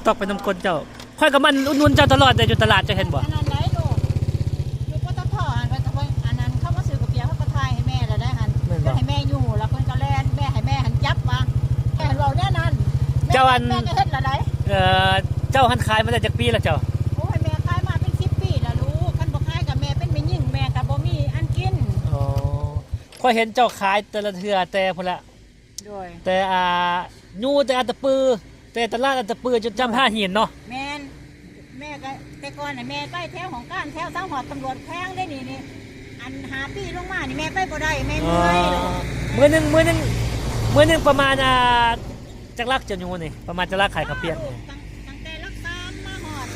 ຕອກໄປນຳກົ້ນເຈົ້າ. ຂ້ອຍກໍມາອຸດໜູນເຈົ້າຕະຫຼອດເດ້ ຢູ່ຕະຫຼາດ ເຈົ້າເຫັນບໍ່? ອັນນັ້ນໄດ໋ລູກ ຢູ່ ປຕທ ຫັ້ນ ເພິ່ນກໍເບິ່ງອັນນັ້ນ ເຂົາມາຊື້ກາເຟໃຫ້ແມ່ແລ້ວໄດ໋ຫັ້ນ. ແມ່ນບໍ່? ເພິ່ນໃຫ້ແມ່ຢູ່ ແລ້ວເພິ່ນກໍແລ່ນ ແມ່ໃຫ້ແມ່ຫັ້ນຈັບວ່າ ແມ່ຫັ້ນເວົ້າແນວນັ້ນ. ເຈົ້າອັນ ແມ່ກໍເຮັດແລ້ວໄດ໋. ເອີ ເຈົ້າຫັ້ນຂາຍມາໄດ້ຈັກປີແລ້ວເຈົ້າ? ໂອ້ຍ ແມ່ຂາຍມາເປັນສິບປີແລ້ວລູກ ຄັນບໍ່ຂາຍກໍແມ່ເປັນແມ່ຍິງ ແມ່ກໍບໍ່ມີອັນກິນ. ອໍ ຂ້ອຍເຫັນເຈົ້າຂາຍແຕ່ລະເທື່ອແຕ່ພຸ້ນລະ ໂດຍ ແຕ່ ອ່າ ຢູ່ແຕ່ອັດຕະປື ແຕ່ຕະຫຼາດອັດຕະປືຈົນຈຳທ່າຫີນເນາະ. ແມ່ນ ແມ່ກໍແຕ່ກ່ອນນະ ແມ່ໄປແຖວຫ້ອງການ ແຖວສາມຮອດຕຳຫຼວດແຂວງເດ້ນີ້ ນີ້ ອັນຫ້າປີລົງມານີ້ແມ່ໄປບໍ່ໄດ້ ແມ່ເມື່ອຍ. ອໍ ມື້ໜຶ່ງ ມື້ໜຶ່ງ ມື້ໜຶ່ງປະມານ ອ່າ ຈັກຫຼັກເຈົ້າຢູ່ນີ້ ປະມານຈັກຫຼັກຂາຍເຂົ້າປຽກນີ້? ຕັ້ງ ຕັ້ງແຕ່ຫຼັກສາມມາຮອດ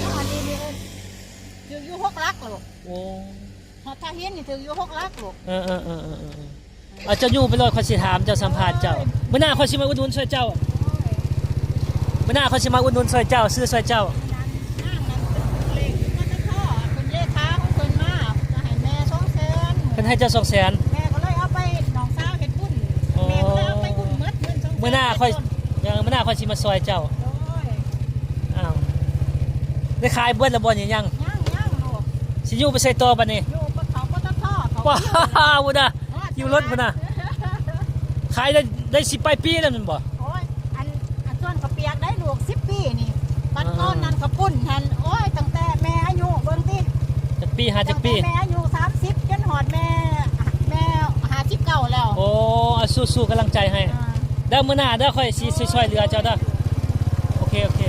ມາຮອດນີ້ ນີ້ຖືກຢູ່ຫົກຫຼັກແລ້ວລູກ. ໂອ້ ຮອດທ່າຫີນນີ້ຖືກຢູ່ຫົກຫຼັກລູກ. ເອີໆໆໆໆ ເອົາ ເຈົ້າຢູ່ໄປໂລດ ຂ້ອຍຊິຖາມເຈົ້າ ສຳພາດເຈົ້າ. ໂອ້ຍ ມື້ໜ້າຂ້ອຍຊິມາອຸດໜູນຊ່ວຍເຈົ້າ. ໂອ້ຍ ມື້ໜ້າຂ້ອຍຊິມາອຸດໜູນຊ່ວຍເຈົ້າ ຊື້ຊ່ວຍເຈົ້າ. ນາງນັ້ນເລກຢູ່ ປຕທ ເປັນເລຂາຂອງເພິ່ນມາ ກໍໃຫ້ແມ່ສອງແສນ ເພິ່ນໃຫ້ເຈົ້າສອງແສນ. ແມ່ກໍເລີຍເອົາໄປ ນ້ອງສາວເຮັດບຸນ. ໂອ້ ແມ່ກໍເລີຍເອົາໄປບຸນໝົດເງິນສອງແສນ. ມື້ໜ້າຂ້ອຍ ເອີ ມື້ໜ້າຂ້ອຍຊິມາຊ່ວຍເຈົ້າ. ໂດຍ ອ້າວ ໄດ້ຂາຍເບິດແລ້ວບໍ່ນີ້? ຍັງ ຍັງ ຍັງລູກ. ຊິຢູ່ໄປໃສຕໍ່ບັດນີ້? ຢູ່ປະເຂົາ ປຕທ ເຂົາ ວ້າວ ພຸ້ນນະ ຢູ່ລົດພຸ້ນນະ. ຂາຍໄດ້ ໄດ້ສິບປາຍປີແລ້ວແມ່ນບໍ່? ໂອ້ຍ ອັນ ອັນສ່ວນເຂົ້າປຽກໄດ້ລູກ ສິບປີນີ້ ບັດກ່ອນນັ້ນເຂົາປຸ້ນຫັ້ນ ໂອ້ຍ ຕັ້ງແຕ່ແມ່ອາຍຸ ເບິ່ງຕິ ຈັກປີ ຫາຈັກປີ? ຕັ້ງແຕ່ແມ່ອາຍຸສາມສິບ ຈົນຮອດແມ່ ແມ່ຫ້າສິບເກົ້າແລ້ວ. ໂອ້ ສູ້ໆ ກຳລັງໃຈໃຫ້. ອ່າ ແລ້ວມື້ໜ້າເດີ ຂ້ອຍຊິ ໂອ້ຍ ຊິຊ່ວຍເຫຼືອເຈົ້າເດີ. ໂອເຄ ໂອເຄ.